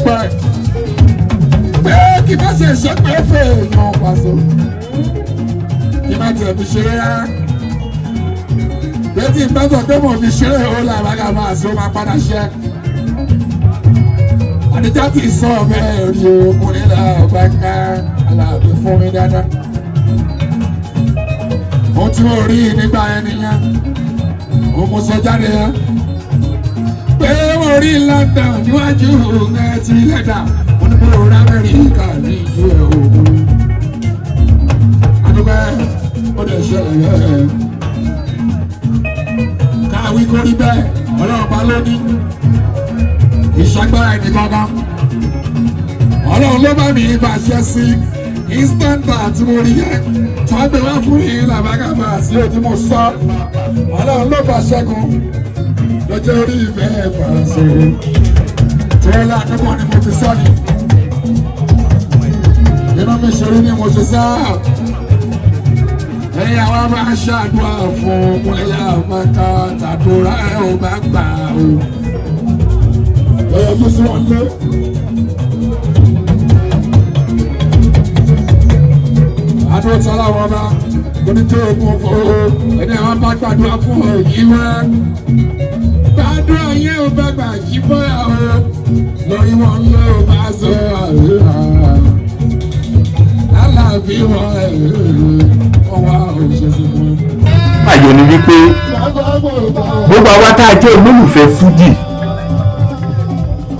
pẹ́ pé kí má ṣe ṣépè fún èèyàn pàṣẹ, kí má tiẹ̀ fi ṣeré rárá, pé tí n bá sọ pé mo fi ṣeré ó làbágà máa ṣe, ó máa padà ṣe. Àdìjá ti sọ bẹ́ẹ̀ rí o, mo ní làbágà aláàbí fún mi dáadáa. Ohun tí mo rí nígbà yẹn nìyẹn, òun mo sọ jáde yẹn pé mo rí London níwájú ẹ ti lẹ́dà, mo ní mo rí Amẹ́ríkà ní ìlú ẹ̀ òkun. Adúgbò ó lè ṣẹlẹ̀ bẹ́ẹ̀. Káwí kó rí bẹ́ẹ̀, Ọlọ́run bá ló ní ìṣàgbára ẹni kankan. Ọlọ́run ló bá mi bàṣẹ sí instant tí mo rí yẹn tí wọ́n gbé wá fún mi làbágàbà sí òtí mo sọ. Ọlọ́run ló bá ṣẹ́gun lọ́jọ́ orí ìfẹ́ fàṣẹ tí wọ́n lánàá ni mo fi sọ ni. Inú mi ṣeré ni mo ṣe sá. Ẹ̀yin àwa máa ṣàdúrà fún Kúnlẹ̀ Àmàkà, tàdúrà ẹ̀ ò bá gbà o. Ẹ̀yọ́ tó sí wọn lé. Àdúrà tí aláwọ̀ ọba oníjó ogun fún o, ẹni àwọn bá gbàdúrà fún òyìn wá. Gbàdúrà yẹn ò bá gbà yí bọ́yà o, lórí wọn ló bá sọ àdúrà. Aláàbí wọn ẹ̀ wọ́n wá òṣèṣin fún un. Ayọ̀ ni wípé gbogbo àwa tá a jẹ́ olólùfẹ́ fújì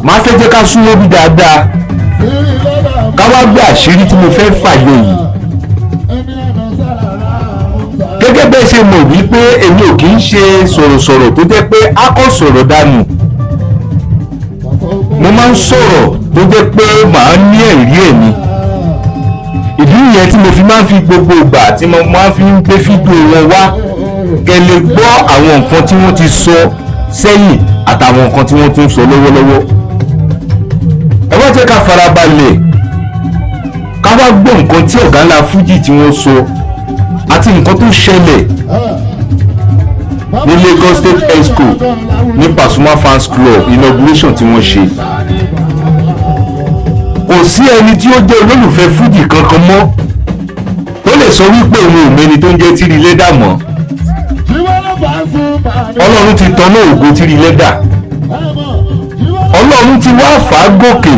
máa fẹ́ jẹ́ ká súnmọ́ bí dáadáa, ká wá gbé àṣírí tí mo fẹ́ fàyọ yìí. Gẹ́gẹ́ bẹ́ẹ̀ ṣe mọ̀ wípé èmi ò kì í ṣe sọ̀rọ̀sọ̀rọ̀ tó jẹ́ pé a kò sọ̀rọ̀ dànù. Mo máa ń sọ̀rọ̀ tó jẹ́ pé màá ní ẹ̀rí ẹ̀ ni. Ìdí nìyẹn tí mo fi máa ń fi gbogbo ìgbà tí mo máa fi ń gbé fídíò wọn wá, kẹ́ lè gbọ́ àwọn nǹkan tí wọ́n ti sọ sẹ́yìn àtàwọn nǹkan tí wọ́n tún sọ lọ́wọ́lọ́wọ́. Ẹ wá jẹ́ ká farabalẹ̀, ká wá gbọ́ nǹkan tí ọ̀gá ńlá fújì tí wọ́n sọ àti nǹkan tó ṣẹlẹ̀ ní Lagos State Exco ní Pasuma Fans Club inauguration tí wọ́n ṣe. Kò sí ẹni tí ó jẹ́ olólùfẹ́ fújì kankan mọ́ tó lè sọ wípé òun ò mẹ́ni tó ń jẹ́ Tiri Leather mọ́. Ọlọ́run ti tanná ògo Tiri Leather, Ọlọ́run ti wá fà á gòkè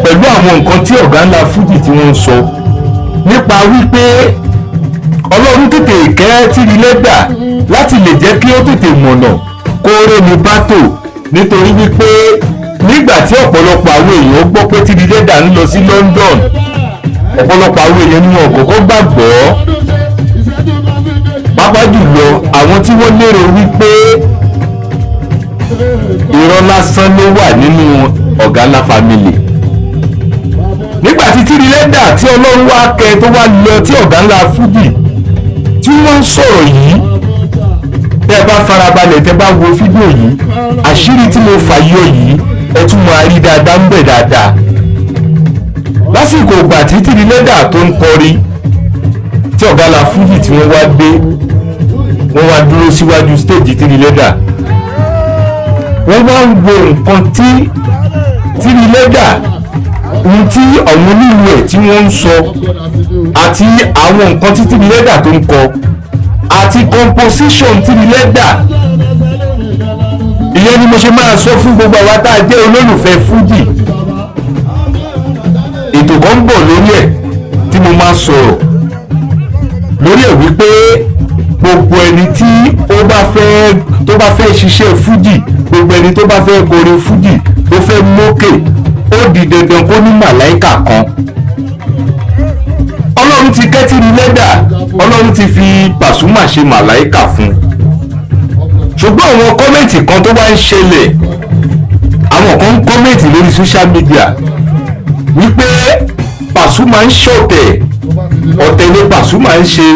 pẹ̀lú àwọn nǹkan tí ọ̀gá ńlá fújì tí wọ́n ń sọ nípa wípé Ọlọ́run tètè kẹ́ Tiri Leather láti lè jẹ́ kí ó tètè mọ̀nà kó rémi bátò, nítorí wípé nígbà tí ọ̀pọ̀lọpọ̀ àwọn èèyàn gbọ́ pé Tiri Leather ń lọ sí London, ọ̀pọ̀lọpọ̀ àwọn èèyàn ni wọn kọ́kọ́ gbàgbọ́, pàápàá jùlọ àwọn tí wọ́n lérò wípé irọ́ lásán ló wà nínú ọ̀gá ńlá family. Nígbà tí Tiri Leather tí Ọlọ́run wá kẹ́ tó wá lọ, tí ọ̀gá ńlá fújì tí wọ́n ń sọ̀rọ̀ yìí, tẹ́ ẹ bá farabalẹ̀, tẹ́ bá wo fídíò yìí, àṣírí tí mo fà yọ yìí, ẹ tún máa rí dáadáa ń bẹ̀ dáadáa. Lásìkò ìgbà tí Tiri Leather tó ń kọrin, tí ọ̀gá ńlá fújì tí wọ́n wá dé, wọ́n wá dúró síwájú stage Tiri Leather, wọ́n wá ń wo nǹkan tí Tiri Leather, ohun tí àwọn onílù ẹ̀ tí wọ́n ń sọ àti àwọn nǹkan tí Tiri Leather tó ń kọ àti composition Tiri Leather. Ìyẹn ni mo ṣe máa sọ fún gbogbo àwa tá a jẹ́ olólùfẹ́ fújì. Ètò kan ń bọ̀ lórí ẹ̀ tí mo máa sọ̀rọ̀ lórí ẹ̀ wípé gbogbo ẹni tí ó bá fẹ́, tó bá fẹ́ ṣiṣẹ́ fújì, gbogbo ẹni tó bá fẹ́ kọrin fújì, tó fẹ́ mókè, ó di dandan kó ní màláìkà kan. Ọlọ́run ti kẹ́ Tiri Leather, Ọlọ́run ti fi Pasuma ṣe màláìkà fún un. Ṣùgbọ́n àwọn comment kan tó wá ń ṣẹlẹ̀, àwọn kan ń comment lórí social media wípé Pasuma ń ṣọ̀tẹ̀, ọ̀tẹ̀ ni Pasuma ń ṣe.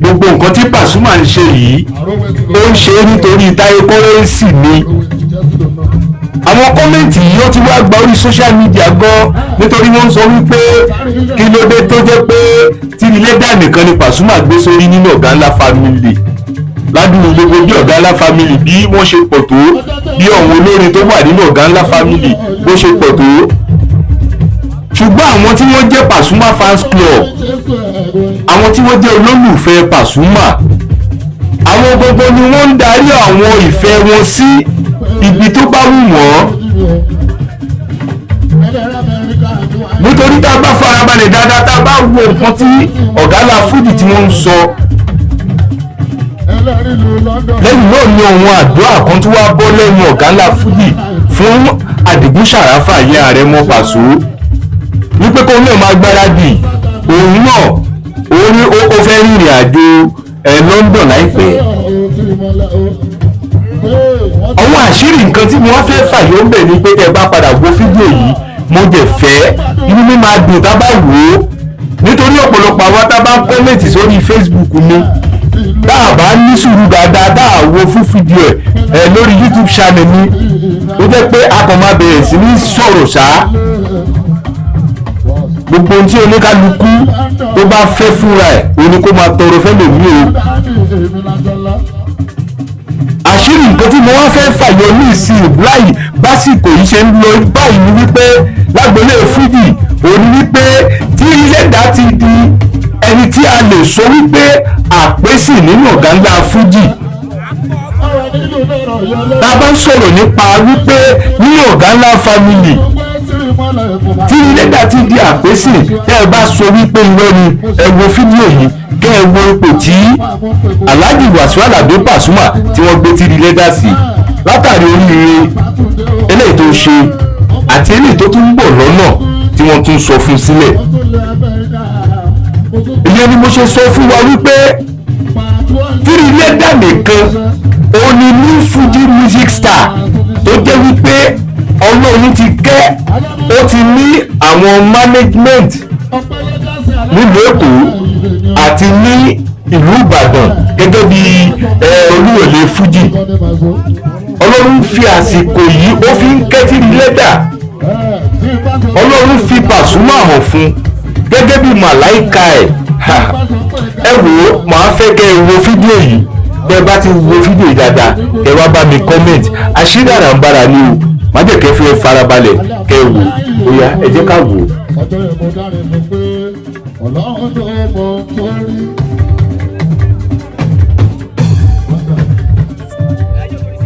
Gbogbo nǹkan tí Pasuma ń ṣe yìí, ó ń ṣe é nítorí Táyé Currency ni. Àwọn comment yìí, ó ti wá gba orí social media gan, nítorí wọ́n ń sọ wípé kí ló dé tó jẹ́ pé Tiri Leather nìkan ni Pasuma gbé sórí nínú ọ̀gá ńlá family. Ládùúgbò gbogbo bí Ọ̀gá Ńlá Family bí wọ́n ṣe pọ̀ tó, bí àwọn olórin tó wà nínú Ọ̀gá Ńlá Family bó ṣe pọ̀ tó, ṣùgbọ́n àwọn tí wọ́n jẹ́ Pasuma fans club, àwọn tí wọ́n jẹ́ olólùfẹ́ Pasuma, àwọn gbogbo ni wọ́n ń darí àwọn ìfẹ́ wọn sí ibi tó bá wù wọ́n. Nítorí tá a bá farabalẹ̀ dáadáa, tá a bá wo nǹkan tí Ọ̀gá Ńlá Fújì tí wọ́n ń sọ lẹ́yìn náà ni òun àdúrà kan tí wàá bọ́ lẹ́nu Ọ̀gá Ńlá Fújì fún Àdìgún Ṣàráfà yẹn, Àrẹ̀mọ Pàṣọ, wípé kóun náà máa gbáradì, òun náà ó fẹ́ rìnrìn àjò ẹ̀ London láìpẹ́. Àwọn àṣírí nǹkan tí wọ́n fẹ́ fàyọ ń bẹ̀ ni pé tẹ́ ẹ bá padà wo fídíò yìí, mo dẹ̀ fẹ́ inú mi máa dùn tá a bá wò ó, nítorí ọ̀pọ̀lọpọ̀ àwa tá a bá ń comment sórí Facebook mi, tá a bá ní sùúrù dáadáa, tá a wo fún fídíò ẹ̀ lórí YouTube channel mi, ó jẹ́ pé a kàn máa bẹ̀rẹ̀ sí ní sọ̀rọ̀ ṣá. Gbogbo ohun tí oníkálukú tó bá fẹ́ fúnra ẹ̀, òun ni kó máa tọrọ fẹ́lòmíì o. Àṣírí nǹkan tí mo wá fẹ́ fàyọ ní ìsìn láì básìkò yìí ṣe ń lọ báyìí ni wípé lágbolé fújì, òun ni wípé tí Ẹlẹ́dàá ti di ẹni tí a lè sọ wípé àpèsè nínú Ọ̀gá Ńlá Fújì. Tá a bá ń sọ̀rọ̀ nípa wípé nínú Ọ̀gá Ńlá Family tí Ẹlẹ́dàá ti di àpèsè, tẹ́ ẹ bá sọ wípé irọ́ ni, ẹ wo fídíò yìí, kẹ́ ẹ wo ipò tí Alhaji Wasiu Alabi Pasuma tí wọ́n gbé Tiri Leather sí látàrí oríire eléyìí tó ṣe àti eléyìí tó tún ń bọ̀ lọ́nà tí wọ́n tún sọ fún sílẹ̀. Ìyẹn ni mo ṣe sọ fún wa wípé Tiri Leather nìkan òun ni new Fuji music star tó jẹ́ wípé Ọlọ́run ti kẹ́, ó ti ní àwọn management nílùú Èkó àti ní ìlú Ìbàdàn gẹ́gẹ́ bí Olúyọ̀lé Fuji. Ọlọ́run fi àsìkò yìí ó fi ń kẹ́ Tiri Leather. Ọlọ́run fi Pasuma hàn fún gẹ́gẹ́ bí màláìka ẹ̀. Ẹ wò ó, màá fẹ́ kẹ́ ẹ wo fídíò yìí. Tẹ́ ẹ bá ti wo fídíò yìí dáadáa, kẹ́ ẹ wá bá mi comment. Àṣírí àràǹbarà ni o, má jẹ́ kẹ́ fẹ́ farabalẹ̀ kẹ́ ẹ wò ó. Yá, ẹ jẹ́ ká wò ó. Ọjọ́ yẹn mo dáre mo pé Ọlọ́run tó mọ tó rí.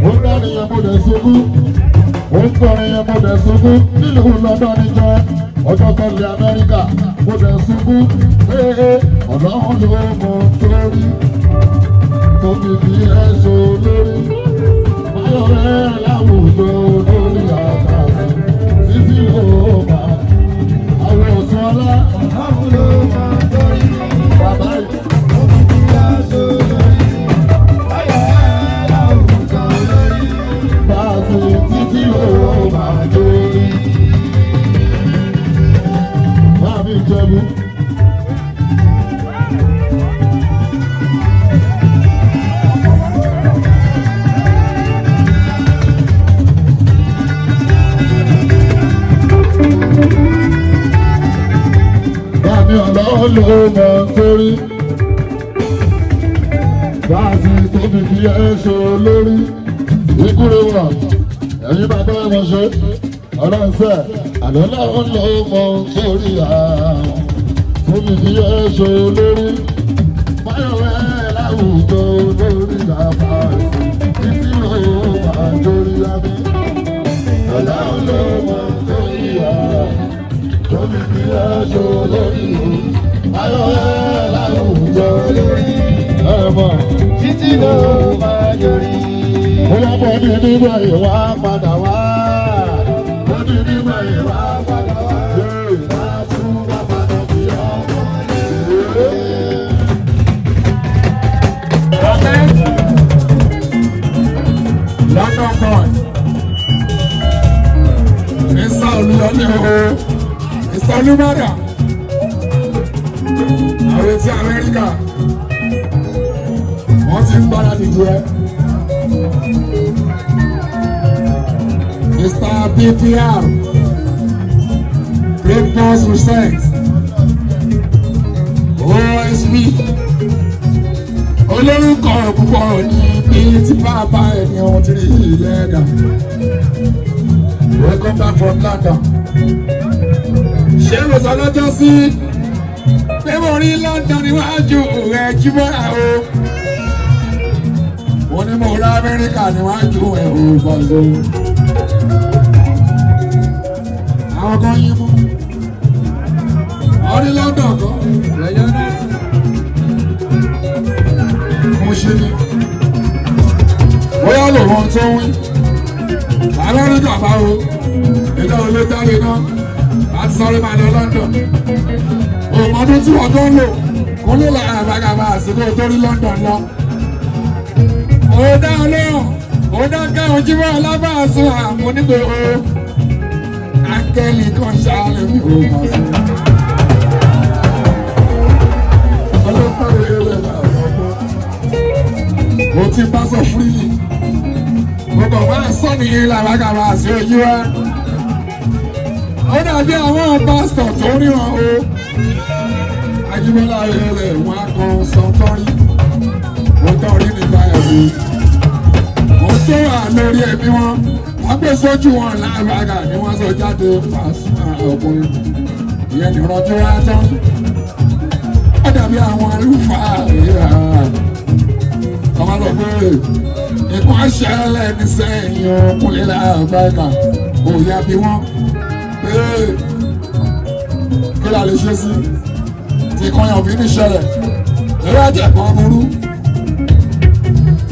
Mo dáre yẹn mo dẹ̀ sunkún, mo ń kọrin yẹn mo dẹ̀ sunkún nílùú London níjọ́ ọjọ́ tó lé Amẹ́ríkà, mo dẹ̀ sunkún pé Ọlọ́run ló mọ tó rí. Tó fi fi ẹ̀ṣọ́ lórí. Báyọ̀ rẹ̀ láwùjọ lórí àtàkùn títí ló máa. Àwọn ọ̀tún ọlá Ọlọ́run ló mọ torí. Bàbá yìí. Ó fi fi aṣọ lórí. Báyọ̀ ẹ̀ láwùjọ lórí. Báàsì títí ló máa jórí. Máàmí Ìjẹ̀bú. Bàmí Ọlọ́run ló mọ̀ torí. Báàsì tó fi fi ẹ̀ṣọ́ lórí. Ikúre wà, ẹ̀yin bàbá wọn ṣe. Ọlọ́sẹ̀, àlọ́ lọ́run ló mọ̀ sórí àwọn. Tó fi fi ẹ̀ṣọ́ lórí. Báyọ̀ ẹ̀ láwùjọ lórí àbáàsì. Títí ló máa jórí lábẹ́. Ọlọ́run ló mọ̀ sórí àwọn. Tó fi fi ẹ̀ṣọ́ lórí. Báyọ̀ ẹ̀ láwùjọ lórí. Ẹ mọ̀. Títí ló máa jórí. Bóyá bọ́ ní nígbà ìwà padà wá. Bọ́ ní nígbà ìwà padà wá. Wá tún bá padà bí ọmọ yìí. London boy. Mr. Olúyọlé o. Mr. Olúbàdàn. Àwọn etí Amẹ́ríkà. Wọ́n ti ń gbáradì jẹ́. Mr. PPR, Great Boss Reset, OSB, Olórúkọ púpọ̀ ní bí tí bàbá ẹni ohun tí rí ilẹ̀ ẹ̀dá. Welcome back from London. Ṣé mo sọ lọ́jọ́ sí pé mo rí London níwájú rẹ̀ jíbọ́ra o? Mo ní mo rí Amẹ́ríkà níwájú ẹ̀ o bọ̀dọ̀. Àwọn kan yín mú. Wọ́n ní London kan. Ẹ̀yọ́ náà ti. Mo ṣe ni. Bóyá lòun tó ń wí. Amẹ́ríkà báwo? Ìjọ olè jáde náà. Láti sáré máa lọ London. Òun ọdún tí wọ́n tó ń lò. Kó ló la àbágàbà àsìkò tó rí London lọ. Ó dá ọlọ́run. Ó dá káwọn jíwọ́ alábàásù àmọ́ nígbò o. Áńgẹ́lì kan ṣáálẹ̀ mi ò mọ̀ sí. Ọlọ́pàá rẹ̀ rẹ̀ làwọn mo ti bá sọ fúrílì. Mo kàn máa sọ ní làbágàbà àti ojú wa. Ó dàbí àwọn pásítọ̀ tó ríran o. Ajíbọ́lá rẹ̀ wọ́n á kan sọ tọ́rí. Mo tọ́rí nípa ẹ̀rù. Mo tó wà lórí ẹbí wọn. Wọ́n gbé sójú wọn lábàgà ni wọ́n sọ jáde Pasuma ọkùnrin. Ìyẹn nìrọ̀jú wá tán. Ó dàbí àwọn àlùfáà ríra. Ọmọ lọ pé nǹkan ṣẹlẹ̀ ní sẹ́yìn ọkùnrin láàbáìkà òòyà bí wọ́n pé kí la lè ṣe sí tí kọyàn fi ní ṣẹlẹ̀ lórí àjẹkọ̀ burú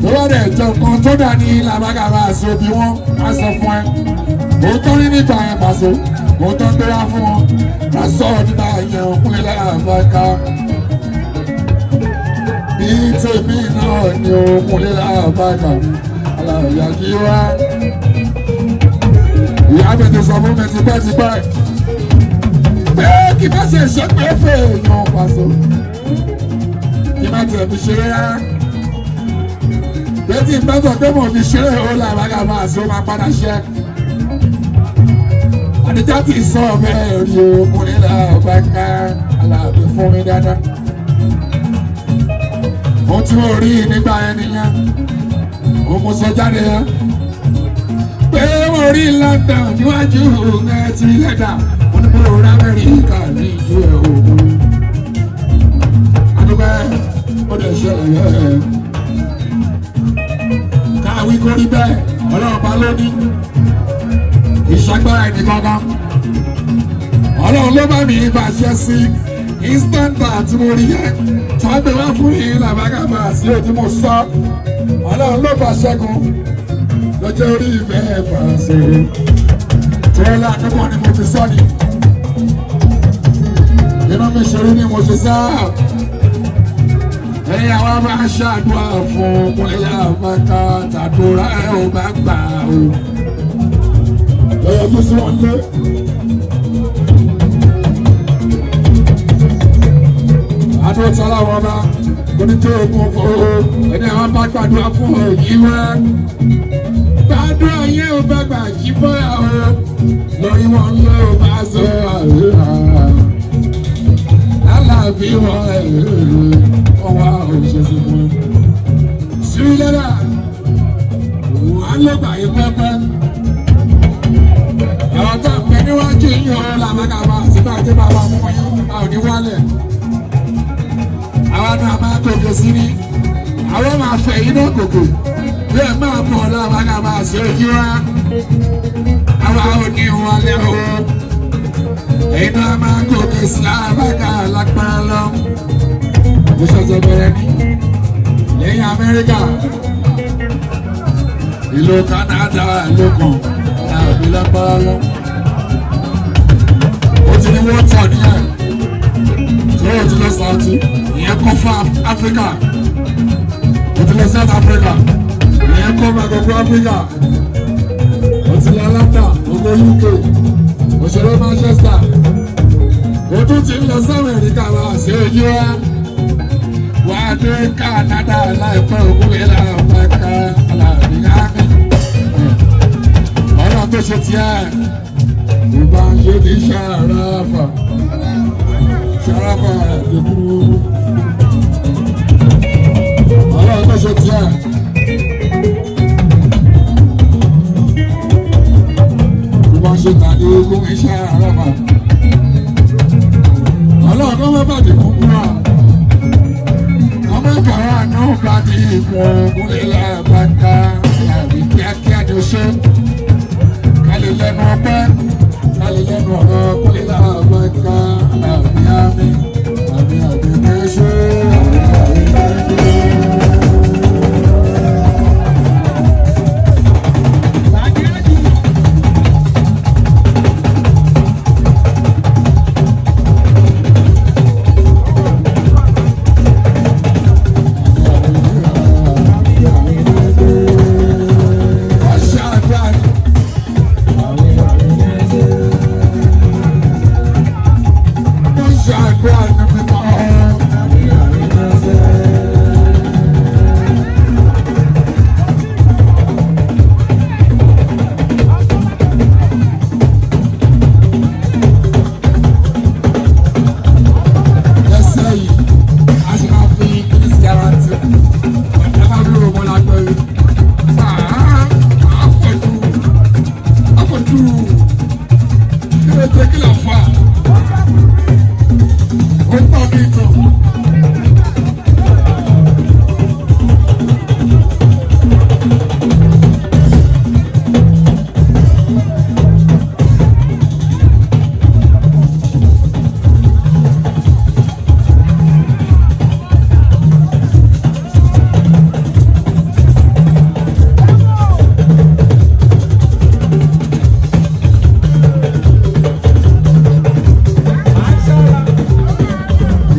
lórí ọ̀dẹ̀ ìjọ kan tó dà ní làbágàbà àti òbí wọn á sọ fún ẹ òótọ́ ní níta ẹ̀ pàṣẹ òótọ́ gbé wá fún wọn á sọ nípa ìyẹn ọkùnrin láàbáìkà bí tèmi náà ni òkun lílá àbáyà aláya kí wá. Ìyá mi ti sọ fún mi tipẹ́tipẹ́ pé kí má ṣe ṣe pé fèèyàn pàṣẹ kí má tiẹ̀ fi ṣeré rárá. Pé tí n bá sọ pé mo fi ṣeré ó làbágà máa ṣe ó máa padà ṣe. Àdìjá ti sọ bẹ́ẹ̀ rí òkun lílá àbáyà aláàbí fún mi dáadáa. Ohun tí mo rí nígbà yẹn nìyẹn, òun mo sọ jáde yẹn pé mo rí London níwájú ẹ ti lẹ́dà, mo ní mo rí Amẹ́ríkà ní ìlú ẹ̀ òkun. Adúgbò ó lè ṣẹlẹ̀ bẹ́ẹ̀. Káwí kó rí bẹ́ẹ̀, ọlọ́run bá ló ní ìṣàgbára ẹnì kankan. Ọlọ́run ló bá mi bàṣẹ sí instant tí mo rí yẹn tọ́gbẹ́ wá fún mi làbágàbà sí òtí mo sọ. Ọlọ́run ló bá ṣẹ́gun lọ́jọ́ orí ìfẹ́ fàṣẹ tí wọ́n lánàá ni mo fi sọ ni iná mi ṣeré ni mo ṣe sá. Ẹ̀yin àwa máa ṣàdúrà fún ọkùnrin àmàkà tàdúrà ẹ̀ ò bá gbà o. Lọ́yọ̀ tó sún wọn lé. Àdúrà tí aláwọ̀ ọba oníjó ogun fún ẹni àwọn bá gbàdúrà fún òyìn wá. Gbàdúrà yẹn ò bá gbà jí bọ́ra o. Lórí wọn ló bá sọ àdúrà. Aláàbí wọn ọwọ́ òṣèṣì fún un. Sílẹ̀dà wà ló gbà yín pẹ́pẹ́. Àwọn tó ń bẹ níwájú yín o làbàkàbà síbà tí bàbá mú yín a ò ní wálẹ̀. Àwọn náà máa gòkè sí ni. Àwọn máa fẹ̀ yín náà gòkè. Bí ẹ máa bọ̀ làbàkàbà sí ojú wa. Àwa ò ní wálẹ̀ o. Ẹ̀yin náà máa gòkè sí làbàkà lágbára lọ. Mo ṣẹ̀ṣẹ̀ bẹ̀rẹ̀ ní lẹ́yìn Amẹ́ríkà, ìlú Canada lókun tàbí lágbára lọ. Ó ti ní wọ́n tọ̀ ní ẹ̀ tó o ti lọ South, ìyẹn kọ́ fún Áfíríkà. Ó ti lọ South Africa, ìyẹn kọ́ fún agbègbè Áfíríkà. Ó ti lọ Atlanta, gbogbo UK, òṣèré Manchester. Ó tún ti ń lọ sí Amẹ́ríkà wá sí ojú wa wà á dé Canada láìpẹ́ ògùn ìlà ọ̀pẹ̀ka aláàbí ámì. Ọ̀rọ̀ tó ṣe tiẹ̀, ìbá ń ṣe ní ṣàràfà, ṣàràfà àdìkú. Ṣó tiẹ̀. Bí wọ́n ṣe tàbí ogún iṣẹ́ àrọ́bà. Ọlọ́run kọ́ mọ́ bàjẹ́ fún wa. Ọmọ ìkàrà náà bá ti ìkùn ogun lílẹ̀ bàtà àbí kíákíá ni ó ṣe. Ká lè lẹ́nu ọpẹ́, ká lè lẹ́nu ọ̀rọ̀ kúlẹ̀ bàtà àbí àmì àbí àbí ní ṣe àbí àbí ní ṣe. Lẹ́sẹ̀ yìí, a ṣe máa fi kíní sí ara ti. Ẹ máa bí rògbò lágbẹ́ yìí. Àpọ̀jù àpọ̀jù kí ló dé kí ló fà? Ó tọ́ mi tán.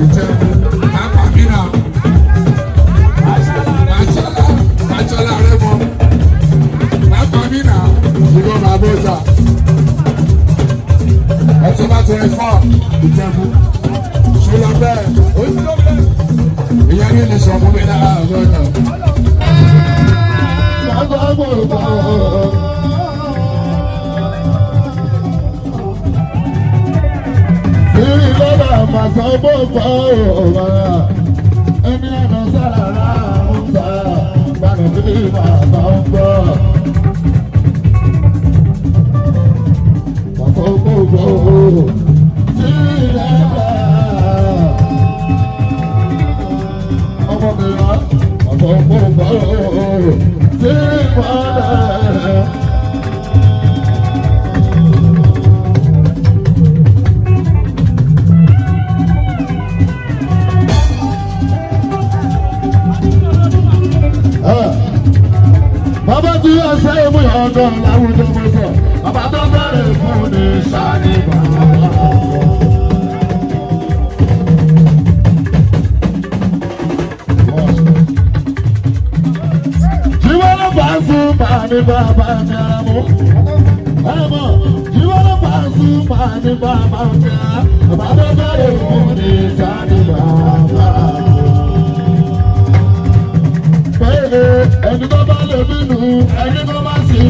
Ìjẹ̀bú, Àpàmìnà, Bàjọ́lá, Bàjọ́lá Rẹ́mọ, Àpàmìnà, Ìgbọ́ Bàbọ́jà, October 24, Ìjẹ̀bú, Ṣọlá bẹ́ẹ̀, ìyẹn ní lè sọ fún mi lára àgọ́ta. Ìrìn lọ́dà màsà gbogbo ọ̀rọ̀ ẹni ẹ̀nà sára ń sá gbàdọ̀ bí màmá ń gbọ́. Màsà gbogbo tí lẹ́dà ọmọ mi rà màsà gbogbo tí màdà. Bàbá tí yóò ṣe é mú ọ̀dọ́ láwùjọ mo sọ. Bàbá tó bẹ̀rẹ̀ fún ní sani bàbá. Jíwọ́ ló bá sùn bá ní bàbá mi ara mú. Ẹ̀mọ́ jíwọ́ ló bá sùn bá ní bàbá mi ara. Bàbá tó bẹ̀rẹ̀ fún ní sani bàbá. Bẹ́ẹ̀ni ẹni tó bá lè bínú ẹni tó bá sí.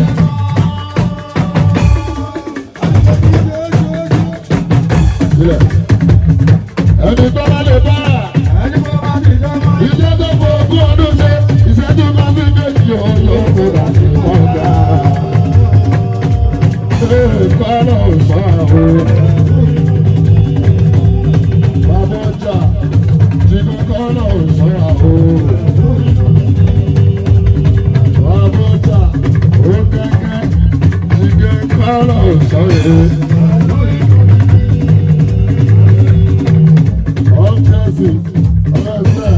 Ẹni tó bá lè bá iṣẹ́ tó fọ ogún ọdún ṣe ìṣẹ́jú kan sí méjì ọ̀yọ́ kó rà sí ọ̀gá. Ee kọ́lọ̀ sọ̀rọ̀ o. Bàbá ọjà jìnnà kọ́lọ̀ sọ̀rọ̀ o. Bàbá ó kẹ́kẹ́ jìgẹ́ kọ́lọ̀ sọ̀rọ̀. Ọ̀kẹ́sì ọ̀rẹ́sẹ̀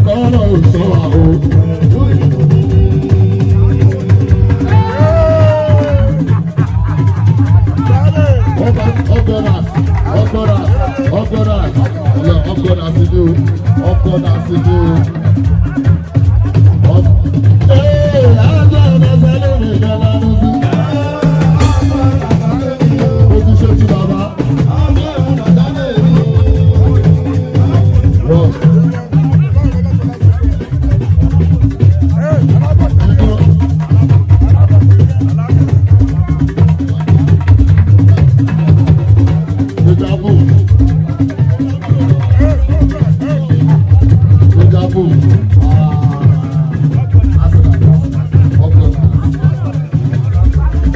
kọ́lọ̀ sọ̀rọ̀ o. Deja vu.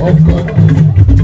Of course.